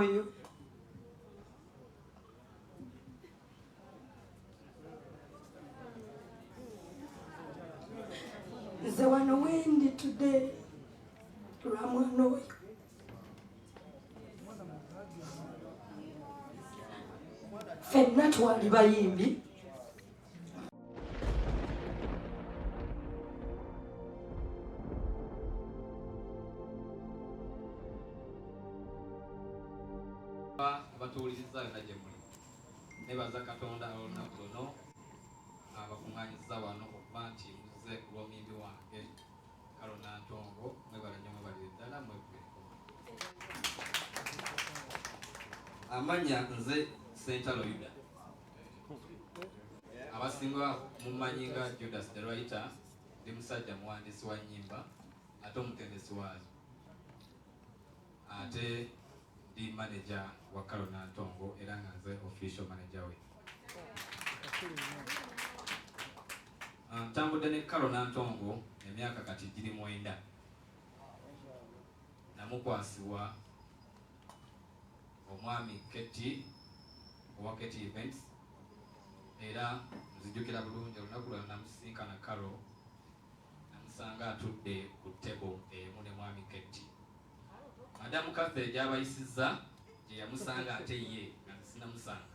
Oyo nze wano wendi today lwa mwana oyo. Ffenna twali bayimbi. Abatuwuliriza yonna gye muli, nebaza Katonda olunaku luno abakuŋŋaanyiza wano okuba nti muzze ku lw'omuyimbi wange Carol Nantongo. Mwebale nnyo, mwebalire ddala, mwekubereko. Amannya nze Sentalo Yuda, abasinga mumanyi nga Judas the Writer. Ndi musajja muwandiisi wa nnyimba ate omutendesi waazo, ate ndi manager wa Carol Nantongo era nga nze official manager we. Ntambudde ne Carol Nantongo emyaka kati giri 9. Namukwasibwa omwami Keti owa Keti Events, era nzijukira bulungi olunaku lwe namusisinkana Carol. Namusanga atudde ku table emu ne mwami Keti. Madamu Cathy gyabayisizza gye yamusanga, ate ye nga sinamusanga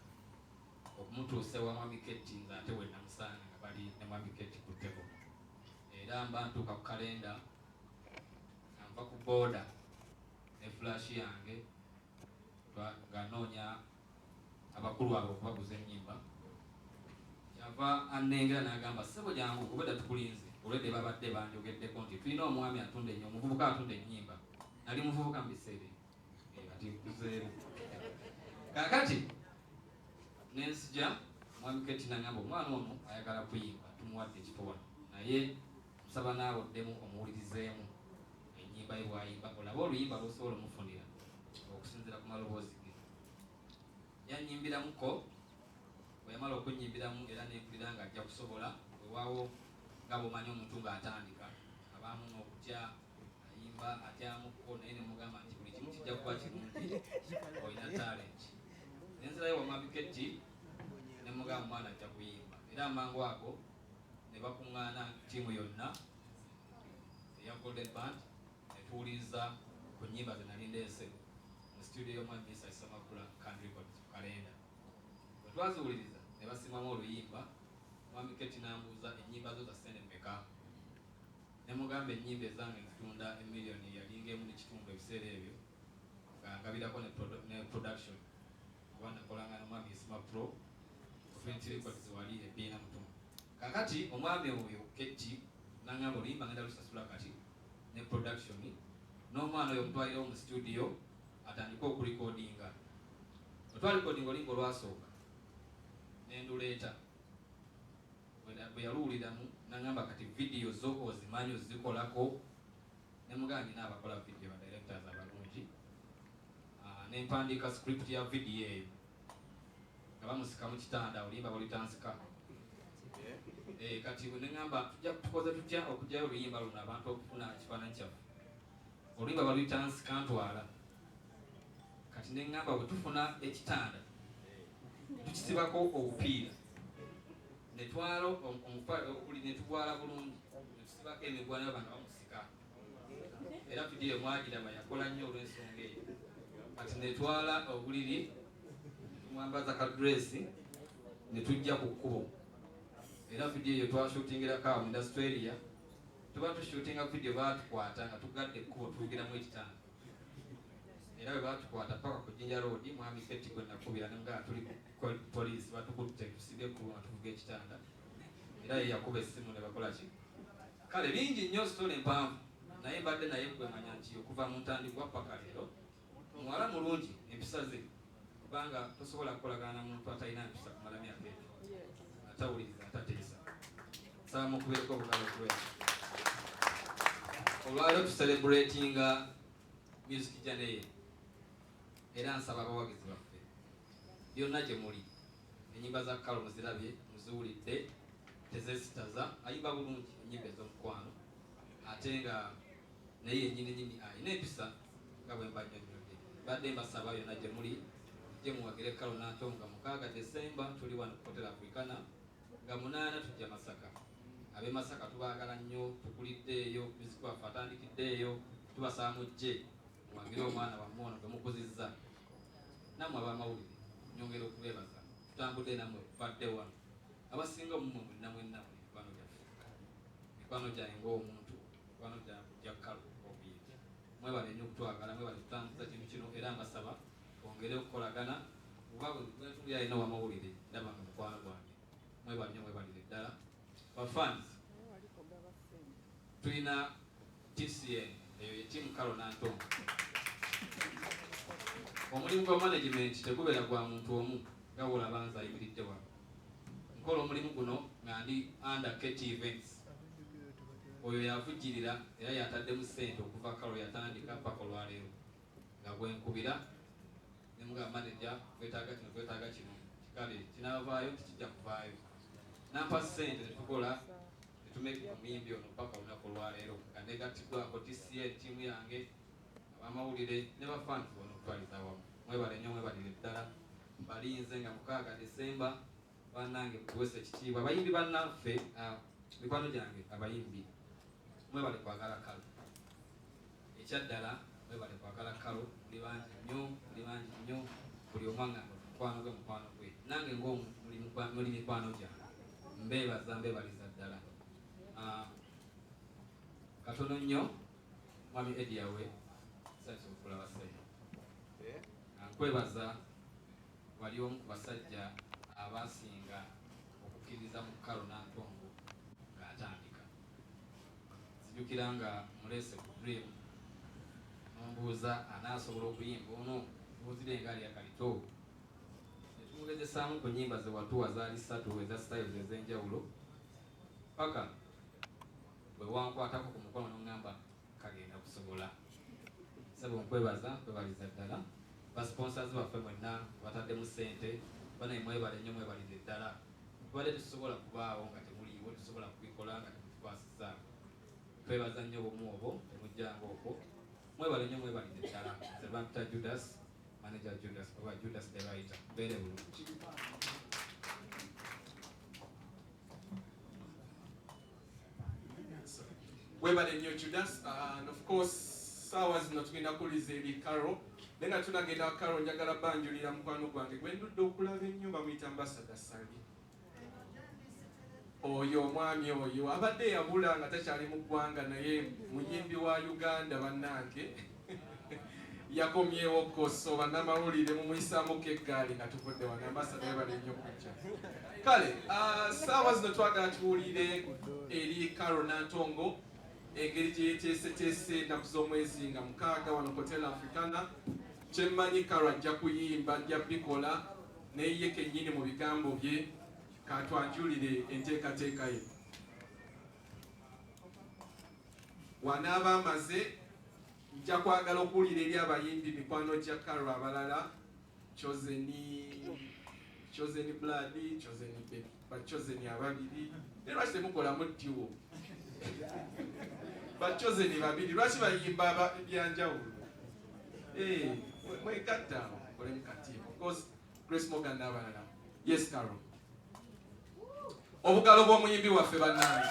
okumutuusa ewa mwami Keti. Nze ate we namusanga nga bali ne mwami Keti ku table, era mba ntuuka ku kalenda nga nva ku booda ne flash yange nga noonya abakulu abo okubaguza ennyimba. Kyava annengera n'agamba, "Ssebo, jangu, obwedda tukulinze." Olwedde babadde banjogeddeko nti tulina omwami atunda ennyo, omuvubuka atunda ennyimba. Nali muvubuka mu biseera ebyo. Kati nkuzeemu. Kaakati nenzija, mwami Keti nagamba, "Omwana ono ayagala kuyimba, tumuwadde ekifo wano, naye nsaba naawe oddemu omuwulirizeemu ennyimba ye bw'ayimba, olabe oluyimba lw'osobola omufunira okusinziira ku maloboozi ge." Yanyimbiramuko. Bwe yamala okunnyimbiramu, era nempulira nga ajja kusobola. Wewaawo nga bw'omanyi omuntu ng'atandika abaamu n'okutya, ayimba atyamuko, naye nemugamba nti buli kimu kijja kuba kirungi, olina talent. Nenzirayo wa mwami Keti nemugamba omwana ajja kuyimba, era amangu ago ne bakuŋŋaana ttiimu yonna eya Golden Band ne tuwuliriza ku nnyimba ze nali ndeese mu studio y'omwami Isa Isemakula, Can Records, ku kalenda. Bwe twaziwuliriza ne basimamu oluyimba. Mwami Keti n'ambuuza, "Ennyimba zo za ssente mmeka?" Ne mugamba ennyimba ezange nzitunda emiliyoni yalinga 1.5 ebiseera ebyo, nga ngabirako ne production, kuba nakolanga n'omwami Isma Pro Twenty Records wali ebiina mutono. Kakati omwami oyo Keti nangamba, "Oluyimba ngenda lusasula kati ne production, n'omwana oyo omutwalirewo mu studio atandike okurecordinga." Otwalikodinga oluyimba olwasooka nenduleeta. Bwe yaluwuliramu nangamba, "Kati vidiyo zo ozimanyi ozikolako?" Nemugamba, "Nina abakola vidiyo, ba directors abalungi." Ah, nempandiika script ya vidiyo eyo nga bamusika mu kitanda, oluyimba baluyita Nsika. Kati neŋŋamba, tujja tukoze tutya okugyayo oluyimba luno abantu okufuna ekifaananyi kyaffe? Oluyimba baluyita Nsika Ntwala. Kati neŋŋamba bwe tufuna ekitanda tukisibako obupiira, netwala buli netugwala bulungi, netusibako emiguwa naba nga bamusika, era vidiyo mwagiraba yakola nnyo olw'ensonga eyo. Kati netwala obuliri, tumwambaza ka dress, ne tujja ku kkubo, era vidiyo eyo twashootingirako awo mu industrial area. Tuba tushootinga vidiyo, baatukwata nga tugadde ekkubo tuwugiramu ekitanda, era bwe baatukwata paka ku Jinja Road, mwami Keti gwe nakubira ne mugamba, "Tuli ku poliisi, batukutte tusibye ekkubo nga tuvuga ekitanda," era ye yakuba essimu ne bakola ki. Kale bingi nnyo, story empanvu, naye mbadde naye kwemanya nti okuva mu ntandikwa paka leero muwala mulungi, empisa ze, kubanga tosobola kukolagana na muntu atalina mpisa kumala myaka egyo, atawuliriza, atateesa. Nsaba mukubeereko obugalo kulwekyo. Olwaleero tucelebratinga music journey ye, era nsaba abawagizi baffe byonna gye muli, enyimba za Carol muzirabye, muziwulidde, tezesitaza. Ayimba bulungi enyimba ez'omukwano, ate nga naye yennyini nyini alina empisa nga bwe mba nnyonnyodde. Mbadde mbasaba yonna gye muli mujje muwagire Carol Nantongo nga 6 Desemba tuli wano ku Hotel Africana, nga 8 tujja Masaka. Ab'e Masaka tubaagala nnyo, tukuliddeeyo, music waffe atandikiddeeyo, tubasaba mujje muwagire omwana wammwe ono gwe mukuzizza. Nammwe ab'amawulire nyongera okubeebaza, tutambudde nammwe tubadde wano. Abasinga mu mmwe mwenna mwenna muli mikwano gyaffe, mikwano gyange ng'omuntu, mikwano gya Carol ng'omuyimbi. Mwebale nnyo okutwagala, mwebale kutambuza kintu kino, era mbasaba twongere okukolagana kuba bwe tuli alina ow'amawulire ndaba nga mukwano gwange. Mwebale nnyo, mwebalire ddala. Ba fans tulina TCN, eyo ye team Carol Nantongo. Omulimu gwa management tegubeera gwa muntu omu nga bw'olaba nze ayimiridde wano. Nkola omulimu guno nga ndi under KT Events. Oyo yavujjirira era yataddemu ssente okuva Carol yatandika paka olwaleero, nga bwenkubira ne mugamba manager twetaaga kino, twetaaga kino, kale kinaavaayo tekijja kuvaayo. Nampa ssente ne tukola ne tumeka omuyimbi ono paka olunaku olwaleero nga negattiddwako TCN ttiimu yange, abamawulire ne bafans bonna okutwaliza awamu. Mwebale nnyo, mwebalire ddala. Mbalinze nga 6 Desemba, bannange mutuweesa ekitiibwa. Abayimbi bannaffe, mikwano gyange abayimbi, mwebale kwagala Carol. Ekyaddala mwebale kwagala Carol, muli bangi nnyo, muli bangi nnyo, buli omu aŋŋamba mukwano gwe, mukwano gwe. Nange ng'omuntu muli mikwano gyange, mbeebaza, mbeebaliza ddala. Katono nnyo Mwami Eddie Yawe, nsanyuse okulaba ssebo. Nkwebaza wali omu ku basajja abasinga okukkiriza mu Carol Nantongo ng'atandika. Nzijukira nga muleese ku Dream, n'ombuuza anaasobola okuyimba ono, mbuuzire nga ali akalito. Ne tumugezesaamu ku nnyimba ze watuwa zaali 3 eza styles ez'enjawulo, paka bwe wankwatako ku mukono n'oŋŋamba kagenda kusobola. Ssebo nkwebaza, nkwebaliza ddala. Ba sponsors baffe mwenna bataddemu ssente, banaye mwebale nnyo, mwebalire ddala. Tubadde tetusobola kubaawo nga temuliiwo, tetusobola kubikola nga temutukwasizzaako. Twebaza nnyo obumu obwo, temujjanga okwo. Mwebale nnyo, mwebalire ddala. Nze bampita Judas, manager Judas, oba Judas the writer. Mbeere bulungi. Webale nnyo Judas, and of course saawa zino tugenda kuwuliza eri Carol, naye nga tunagenda Carol njagala banjulira mukwano gwange gwe ndudde okulaba ennyo, bamuyita Ambassador Sali. Oyo omwami oyo abadde yabula nga takyali mu ggwanga, naye muyimbi wa Uganda bannange yakomyewo koso bannamawulire mumuyisaamuko eggaali nga tuvudde wano. Ambassador webale nnyo kujja. Kale saawa zino twagala tuwulire eri Carol Nantongo engeri gye yeteeseteese ennaku z'omwezi nga 6 wano Hotel Africana. Kyemmanyi Carol ajja kuyimba, ajja bikola naye ye kennyini mu bigambo bye katwanjulire enteekateeka ye. Wanaaba amaze nja kwagala okuwulira eri abayimbi mikwano gya Carol abalala, Chosen Blood, Chosen Baby, ba Chosen ababiri. Naye lwaki temukolamu duo? Ba Chosen babiri lwaki bayimba ebyanjawulo? Mwegatta awo mukolemu katiimu. Of course Grace Morgan n'abalala. Yes Carol. Obugalo bw'omuyimbi waffe bannange.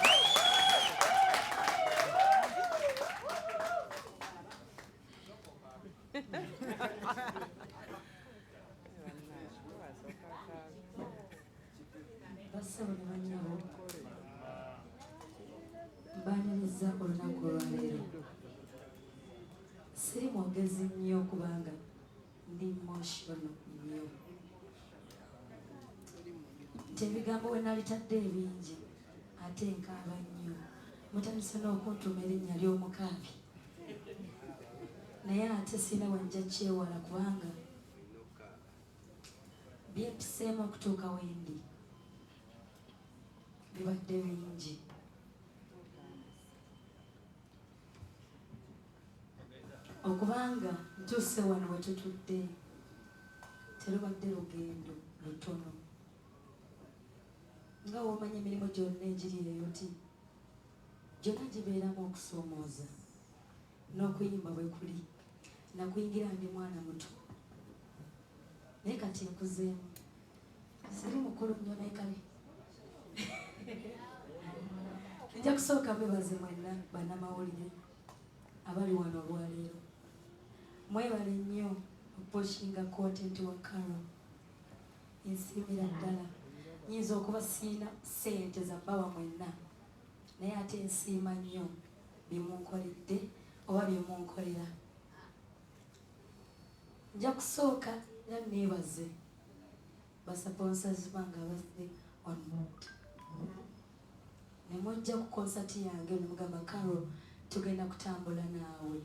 Bassebo ne bannyabo, mbaaniriza olunaku olwaleero. Siri mwogezi nnyo kubanga ndi emotional nnyo, nti ebigambo we nalitadde ebingi ate nkaaba nnyo. Mutandise n'okuntuma erinnya ly'omukaabi, naye ate sirina we nja kyewala kubanga byempiseemu okutuuka wendi bibadde bingi. Okubanga ntuuse wano we tutudde terubadde lugendo lutono, nga w'omanya emirimu gyonna egiri eyo nti gyonna gibeeramu okusoomooza n'okuyimba bwe kuli. Nakuyingira ndi mwana muto, naye kati nkuzeemu, siri mukulu nnyo, naye kale nja kusooka mbebaze mwenna bannamawulire abali wano olwaleero. Mwebale nnyo okupushinga content wa Caro. Nsiimira ddala. Nyinza okuba siina ssente za bbawa mwenna, naye ate nsiima nnyo bye munkoledde oba bye munkolera. Nja kusooka era neebaze basponsors bange abazze on board ne mujja ku concert yange ne mugamba, "Caro, tugenda kutambula naawe."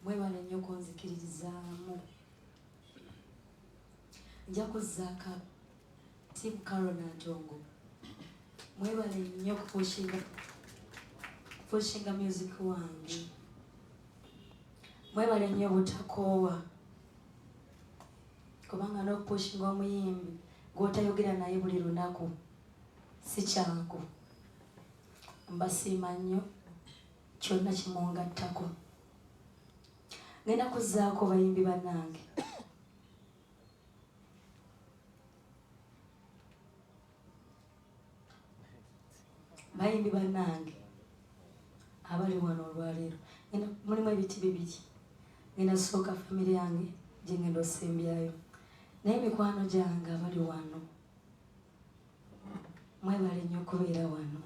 Mwebale nnyo kunzikiririzaamu. Nja kuzzaako team Caro Nantongo, mwebale nnyo kupushinga music wange. Mwebale nnyo obutakoowa, kubanga n'okupushinga omuyimbi gw'otayogera naye buli lunaku si kyangu. Mbasiima nnyo kyonna kimungattako. Ngenda kuzzaako bayimbi bannange. Bayimbi bannange abali wano olwaleero, mulimu ebiti bibiri. Ngenda sooka famire yange gye ngenda osembyayo, naye mikwano gyange abali wano, mwebale nnyo okubeera wano.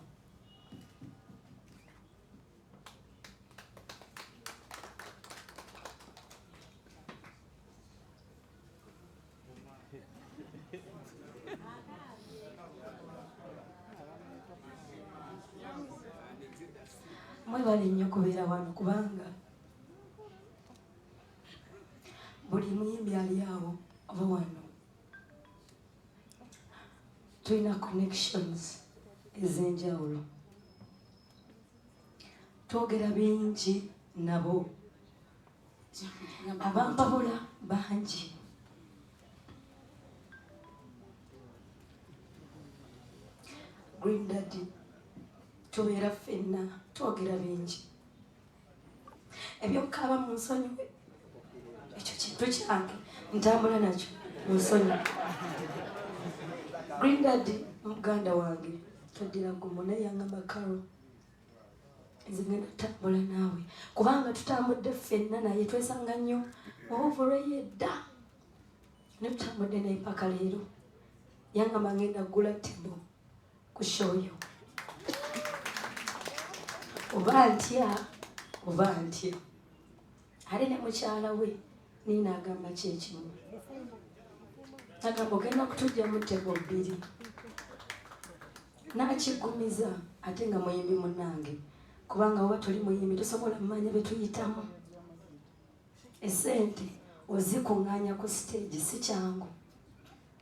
Mwebale nnyo okubeera wano, kubanga buli muyimbi ali awo oba wano tulina connections ez'enjawulo, twogera bingi nabo. Abampabula bangi. Green Daddy tubeera ffenna, twogera bingi. Ebyokukaaba mu nsonyiwe, ekyo kintu kyange, ntambula nakyo mu nsonyi. Green Daddy muganda wange, toddira gumu, naye yangamba, "Caro, nze ngenda tutambula naawe," kubanga tutambudde ffenna naye, twesanga nnyo mu buvulweyo edda ne tutambudde naye paka leero. Yangamba, "Ngenda kugula table ku show yo, oba ntya oba ntya." Ate ne mukyala we niina agamba kyekimu, agamba, "Ogenda kutugjamu table bbiri." Nakigumiza ate nga muyimbi munnange, kubanga oba toli muyimbi tosobola mumanya betuyitamu. Esente ozikuŋŋaanya ku stage si kyangu,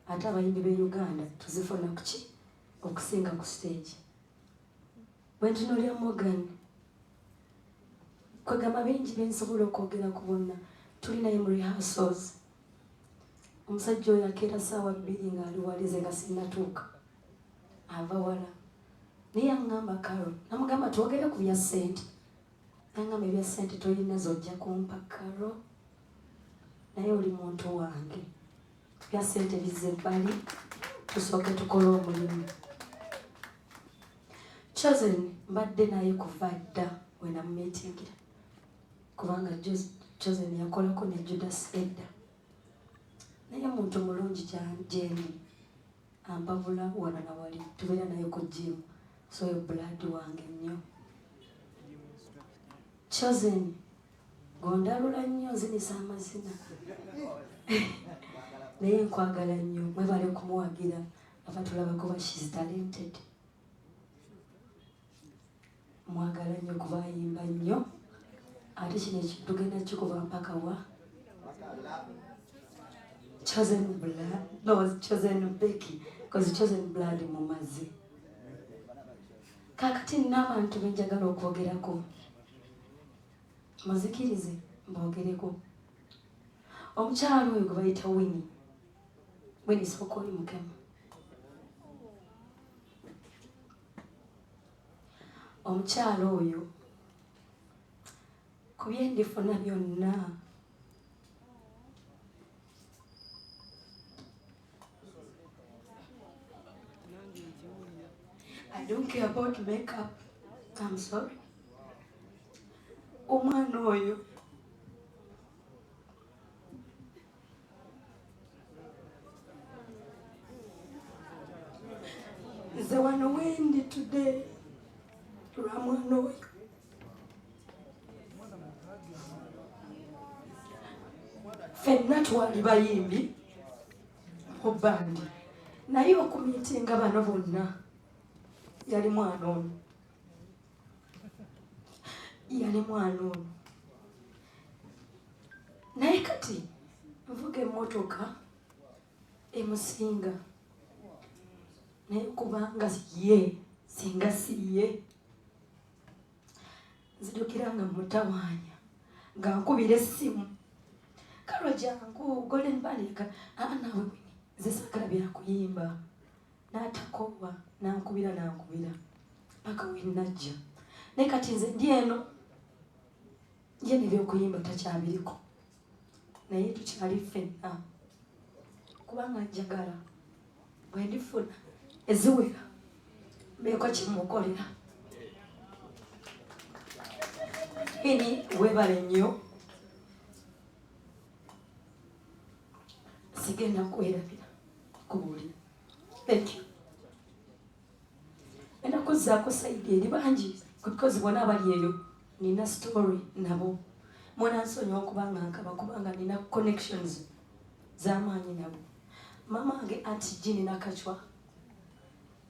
ate abayimbi b'e Uganda tuzifuna kuki okusinga ku stage. Bwe ntunuulira Morgan, kwegamba bingi byensobola okwogera ku bonna. Tuli naye mu rehearsals. Omusajja oyo akeera 2:00 ng'ali walize nga sinnatuuka, ava wala, naye aŋŋamba, "Caro." Namugamba, "Twogere ku bya ssente." Naŋŋamba, "Ebya ssente tolina zojja kumpa, Caro, naye oli muntu wange. Bya ssente bizza ebbali, tusooke tukole omulimu." Chosen mbadde naye kuva dda we namumeetingira, kubanga Chosen yakolako ne Judas edda, naye muntu mulungi gyendi, ampabula wano na wali, tubeera naye ku gym, so oyo blood wange nnyo. Chosen gondalula nnyo, nzinisa amazina, naye nkwagala nnyo. Mwebale kumuwagira, abatulaba, kuba she's talented. Mwagala nnyo kuba ayimba nnyo, ate kino ekintu tugenda kikuba mpaka wa. Chosen Blood, no, Chosen Becky, because Chosen Blood mu mazzi. Kakati nina abantu benjagala okwogerako, muzikirize mbogereko. Omukyalo oyo gwe bayita Winnie. Winnie, sooka oli mukema. Omukyalo oyo, ku byendifuna byonna I don't care about makeup. I'm sorry. Omwana oyo nze wano wendi today lwa mwana oyo. Ffenna twali bayimbi mu bandi, naye okumiitinga bano bonna yali mwana ono, yali mwana ono. Naye kati nvuga emmotoka emusinga, naye kubanga ye singa si ye, nzijukira nga mutawaanya nga nkubira essimu, Karo jangu Golden Band, naawe nze saagala byakuyimba. N'atakoowa, nankubira nankubira paka we najja. Naye kati nze ndi eno, ye n'ebyokuyimba takyabiriko, naye tukyali ffenna, kubanga njagala bwe ndifuna eziwera mbeeko kyemukolera. Ini weebale nnyo, sigenda kwerabira kubuulira. Thank you. Enda kuzzaako side eri bangi, because bonna abali eyo nina story nabo. Munansonyiwa okubanga nkaba, kubanga nina connections z'amaanyi nabo. Mama wange Aunty Jean Nakachwa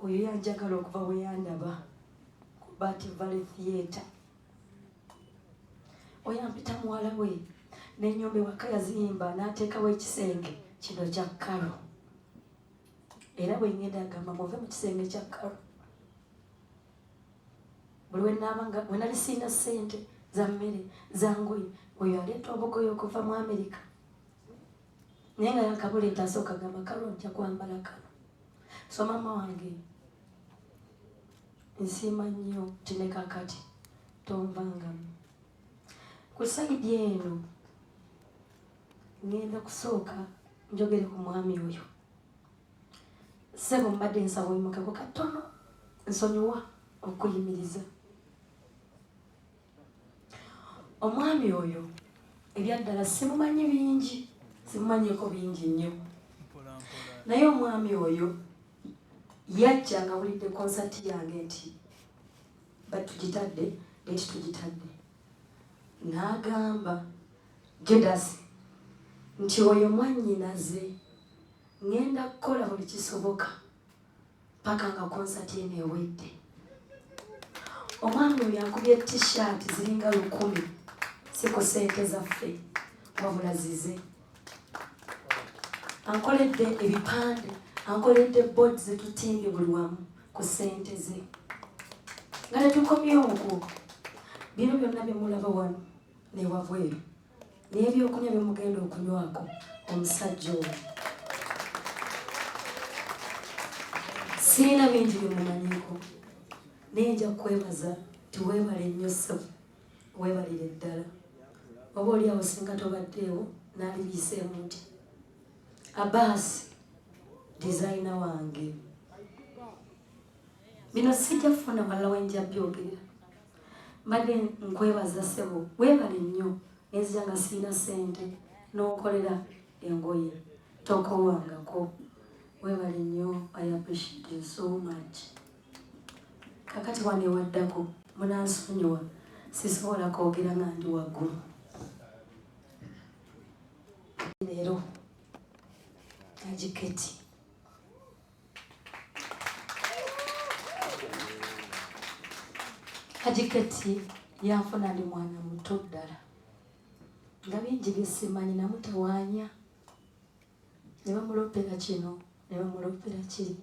oyo yanjagala okuva bwe yandaba ku Bat Valley Theatre. Oyo ampita muwala we, n'ennyumba ewaka yazimba n'ateekawo ekisenge kino kya Karo. Era bwe ngenda agamba muve mu kisenge kya Karo. Buli we naabanga, bwe nali sirina ssente za mmere, za ngoye, oyo aleeta obugoye okuva mu Amerika. Naye nga yakabuleeta asooka agamba Karo nja kwambala kano. So maama wange nsiima nnyo nti ne kaakati tonvangamu. Ku side eno ngenda kusooka njogere ku mwami oyo. Ssebo mbadde nsaba oyimukeko katono, nsonyiwa okuyimiriza. Omwami oyo ebyaddala simumanyi bingi, simumanyiiko bingi nnyo. Naye omwami oyo yajja nga awulidde konsati yange nti batugitadde, date tugitadde. N'agamba Judas nti oyo mwannyinaze, ngenda kukola buli kisoboka paka nga konsati eno ewedde. Omwami oyo ankubye t-shirt ziringa 1000, si ku ssente zaffe wabula zize. Ankoledde ebipande, ankoledde board zetutimbye buli wamu ku ssente ze. Nga tetukomye okwo, bino byonna bye mulaba wano ne wabweru n'ebyokunywa bye mugenda okunywako omusajja oyo. Sirina bingi bye mumanyiiko, naye nja kukwebaza nti weebale nnyo ssebo, weebalire ddala. Oba oli awo singa tobaddeewo naalibiyiseemu nti Abbas designer wange. Bino sijja kufuna walala we nja byogerera. Mbadde nkwebaza ssebo, weebale nnyo. Nenzija nga sirina ssente n'onkolera engoye, tokoowangako. Weebale nnyo, I appreciate you so much. Kakati wano ewaddako munansonyiwa, sisobola kwogera nga ndi waggulu. Leero Agiketi Agiketi yanfuna ndi mwana muto ddala, nga bingi bye simanyi, namutawaanya ne bamulopera kino ne bamulopera kiri,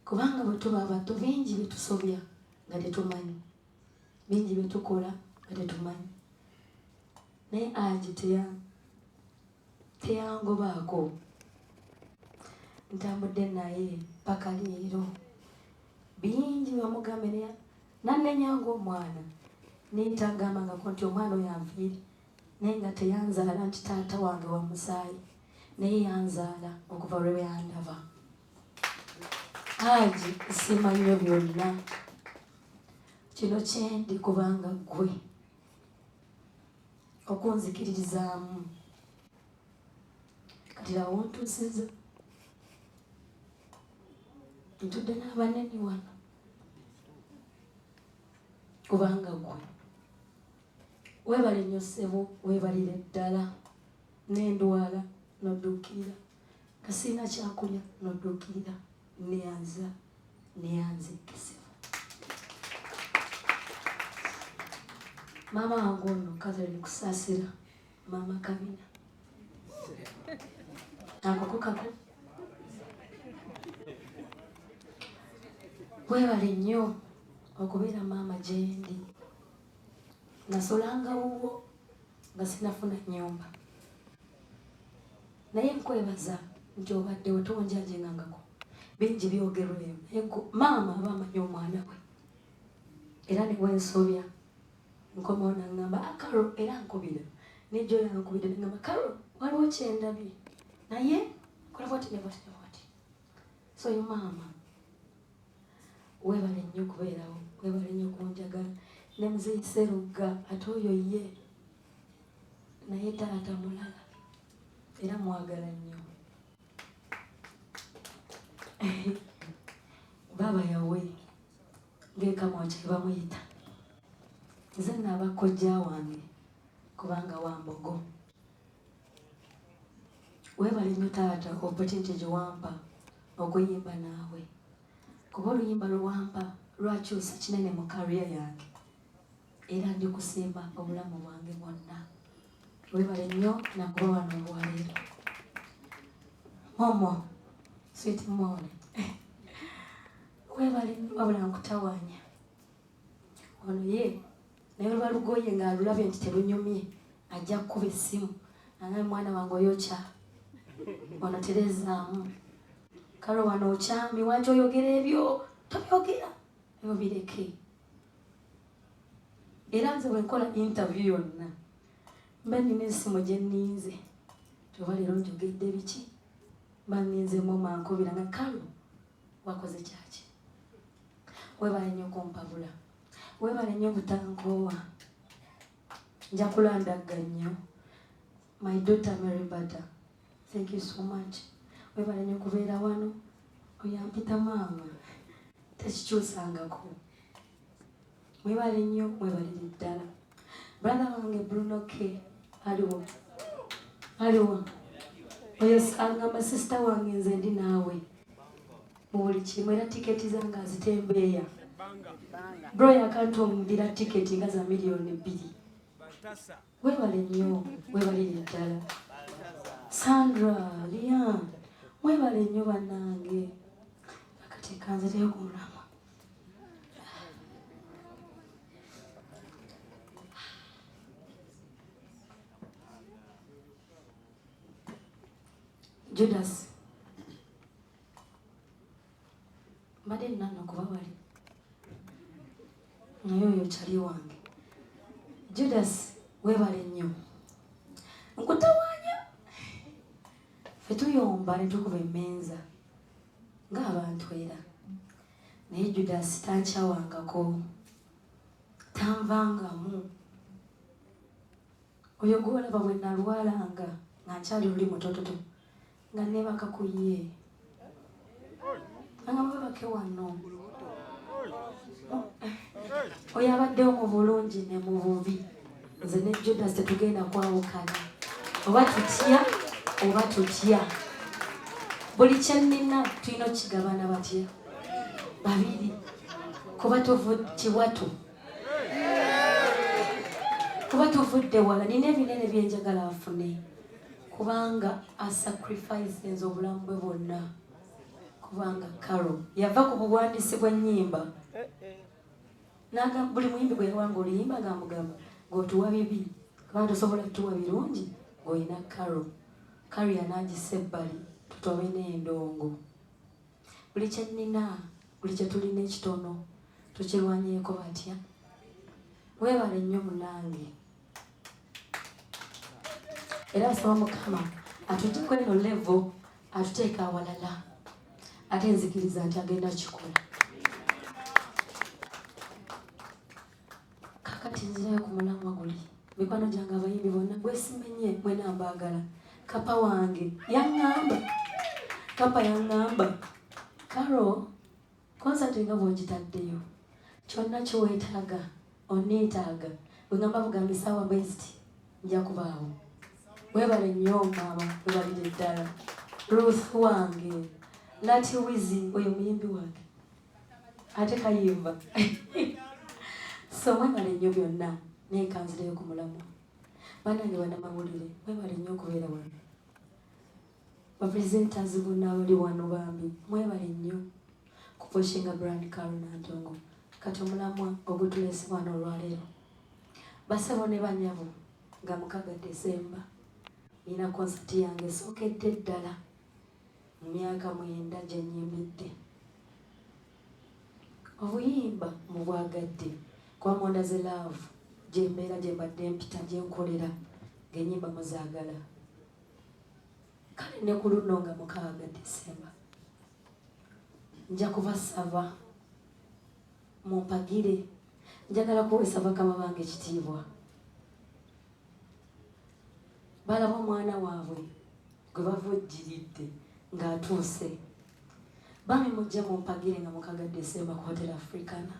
kubanga bwe tuba abato bingi bye tusobya nga tetumanyi, bingi bye tukola nga tetumanyi. Naye Agi teyangobaako, ntambudde naye paka leero. Bingi bamugambe naye nannenya ng'omwana, naye tagambangako nti omwana oyo anviire, naye nga teyanzaala nti taata wange wa musaayi, naye yanzaala okuva lwe yandaba. Haji nsiima nnyo byonna. Kino kyendi kubanga ggwe okunzikiririzaamu. Kati awo wontuusiza. Ntudde n'abanene wano kubanga ggwe. Weebale nnyo ssebo, weebalire ddala. Nendwala nodduukirira, nga sirina kyakulya nodduukirira, neyanza neyanzike ssebo. Maama wange ono Catherine Kusaasira, maama Kabina. Ako kako. Weebale nnyo okubeera maama gyendi. Nasulanga wuwo nga sinafuna nnyumba. Naye nkwebaza nti obaddewo tonjajingangako. Bingi byogerwa eyo naye maama aba amanyi omwana we. Era ne bwensobya nkomawo nangamba ah, Carol era nkubira. Nejjo yankubira nangamba Carol waliwo kyendabye naye kola bwati ne bwati ne bwati. So yo maama webale nnyo okubeerawo, webale nnyo okunjagala. Ne muzeeyi Sserugga ate oyo ye naye taata mulala era mwagala nnyo. Baaba yawe ng'ekamwokya bamuyita. Nze naaba kojja wange kubanga wa mbogo. Webale nnyo taata opportunity gye wampa okuyimba naawe. Kuba oluyimba lwe wampa lwakyusa kinene mu career yange. Era ndi kusiima obulamu bwange bwonna. Webale nnyo nakuba wano olwaleero. Momo, sweet mole. Webale nnyo wabula nkutawaanya. Ono ye naye oluba lugoye ng'alulabye nti terunyumye ajja kukuba essimu angambe mwana wange oyokya ono terezaamu kale wano okyamye waki oyogera ebyo tobyogera ebyo bireke. Era nze bwe nkola interview yonna mba nina essimu gye nninze oba leero njogedde biki mba nninze moma nkubira nga kalo wakoze kyaki. Webale nnyo kumpabula, webale nnyo butankoowa, nja kulandagga nnyo. My daughter Mary Bata, thank you so much. Webale nnyo kubeera wano, oyampita maama tekikyusangako. Mwebale nnyo, mwebalire ddala. Brother wange Bruno K aliwo, aliwo oyo agamba sister wange nze ndi naawe mu buli kimu era tiketi zange azitembeeya. Bro yakantundira tiketi nga za 2,000,000. Webale nnyo, webalire ddala. Sandra, Lian, mwebale nnyo bannange. Akati kanzireyo ku mulamwa. Judas, mbadde nina nno kuba wali naye oyo kyali wange. Judas, weebale nnyo, nkutawaanya. Ffe tuyomba ne tukuba emmenza ng'abantu era, naye Judas tankyawangako, tanvangamu. Oyo gw'olaba bwe nalwalanga nga nkyali luli mutototo nga neebaka ku ye, nga mwebake wano. Oyo abaddewo mu bulungi ne mu bubi. Nze ne Judas tetugenda kwawukana, oba tutya oba tutya. Buli kye nnina tulina okukigabana batya babiri, kuba kiwatu, kuba tuvudde wala. Nina ebinene bye njagala afune, kubanga asacrifice nze obulamu bwe bwonna. Kubanga Carol yava ku buwandiisi bw'ennyimba, buli muyimbi gwe yawanga oluyimba ng'amugamba ng'otuwa bibi, kubanga tosobola tuwa birungi ng'olina Carol. Carol yanaagisa ebbali tutobe n'endongo. Buli kye nnina, buli kye tulina ekitono tukirwanyeeko batya. Weebale nnyo munange. Era nsaba Mukama atuggyeko eno level atuteeke awalala. Ate nzikiriza nti agenda kikola. Kakati nzirayo ku mulamwa guli. Mikwano gyange abayimbi bonna gwesimenye mwena mbaagala. Kapa wange yaŋŋamba, kapa yaŋŋamba, Caro, concert nga bw'ogitaddeyo kyonna kyeweetaaga oneetaaga bwe ŋŋamba bugambi saawa bweziti nja kubaawo. Weebale nnyo maama, weebalire ddala. Ruth wange, Lati Wizi oyo muyimbi wange ate kayimba. So mwebale nnyo byonna, naye kanzireyo ku mulamwa. Bannange bannamawulire mwebale nnyo okubeera wano. Bapresenters bonna abali wano bambi mwebale nnyo kupushinga brand Caro Nantongo. Kati omulamwa ogutuleese wano olwaleero, basebo ne banyabo, nga 6 Desemba nina concert yange esookedde ddala mu myaka 9 gye nnyimbidde. Obuyimba mubwagadde kuba mundaze love gye mbeera gye mbadde mpita gye nkolera ng'ennyimba muzaagala. Kale ne ku luno nga 6 Desemba nja kubasaba mumpagire, njagala kuweesa bakama bange ekitiibwa. Balaba omwana waabwe gwe bavujjiridde ng'atuuse. Bambi mujje mumpagire nga 6 Desemba ku Hotel Africana.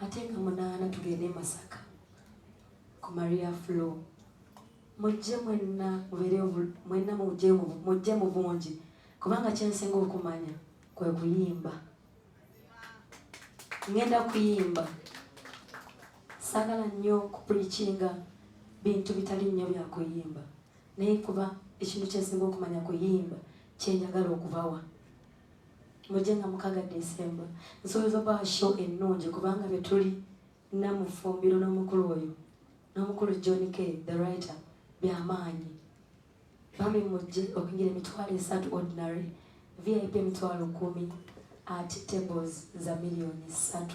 Ate nga 8 tugende e Masaka ku Maria Flo. Mujje mwenna mubeere mwenna mujje mu bungi, kubanga kye nsinga okumanya kwe kuyimba. Ngenda kuyimba. Saagala nnyo kupreachinga bintu bitali nnyo bya kuyimba, naye kuba ekintu kye nsinga okumanya kuyimba kye njagala okubawa. Mujje nga 6 Desemba. Nsuubiza okubawa show ennungi kubanga bye tuli namufumbiro n'omukulu oyo, n'omukulu John K, the writer, byamaanyi. Bambi mujje okuyingira 30,000 ordinary, VIP 10,000, at tables za 3,000,000.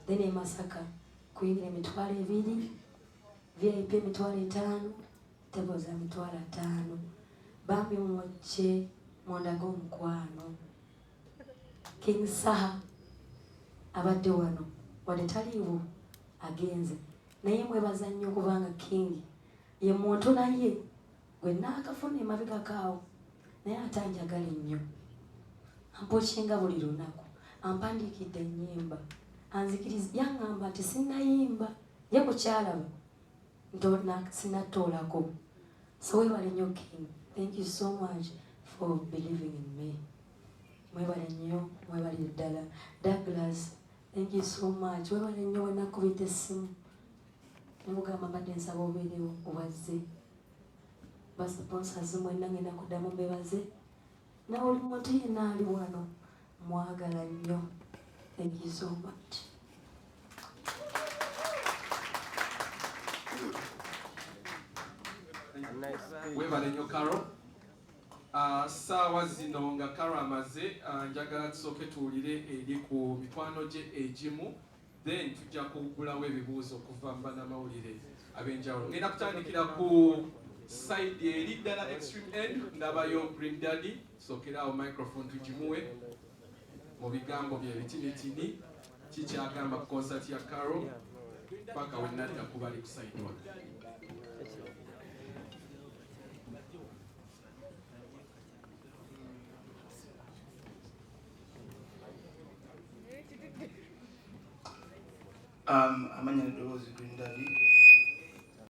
Then e Masaka kuyingira 20,000, VIP 50,000, tables za 50,000. Bambi mujje mundage omukwano. King Saha abadde wano wadde taliiwo agenze, naye mwebaza nnyo kubanga King ye muntu naye gwe naakafuna emabegako awo, naye ate anjagala nnyo, ampokinga buli lunaku, ampandiikidde ennyimba, anzikiriza, yaŋŋamba nti sinnayimba ye kukyalaba sinnatoolako. So weebale nnyo King, thank you so much for believing in me. Mwebale nnyo, mwebalire ddala. Douglas, thank you so much. Weebale nnyo wenakubidde essimu nemugamba mbadde nsaba obeerewo obazze. Basponsors mwenna ngenda kuddamu mbebaze. Na buli muntu yenna ali wano mwagala nnyo. Thank you so much. Weebale nnyo Caro. Saawa zino nga Caro amaze, njagala tusooke tuwulire eri ku mikwano gye egimu, then tujja kuggulawo ebibuuzo okuva mu bannamawulire ab'enjawulo. Ngenda kutandikira ku side eri ddala extreme end, ndabayo Green Daddy, sookerawo microphone tugimuwe mu bigambo bye bitinitini kikyagamba ku concert ya Caro paka we nadda ku bali ku side wano. Amanya n'eddoboozi Green Daddy.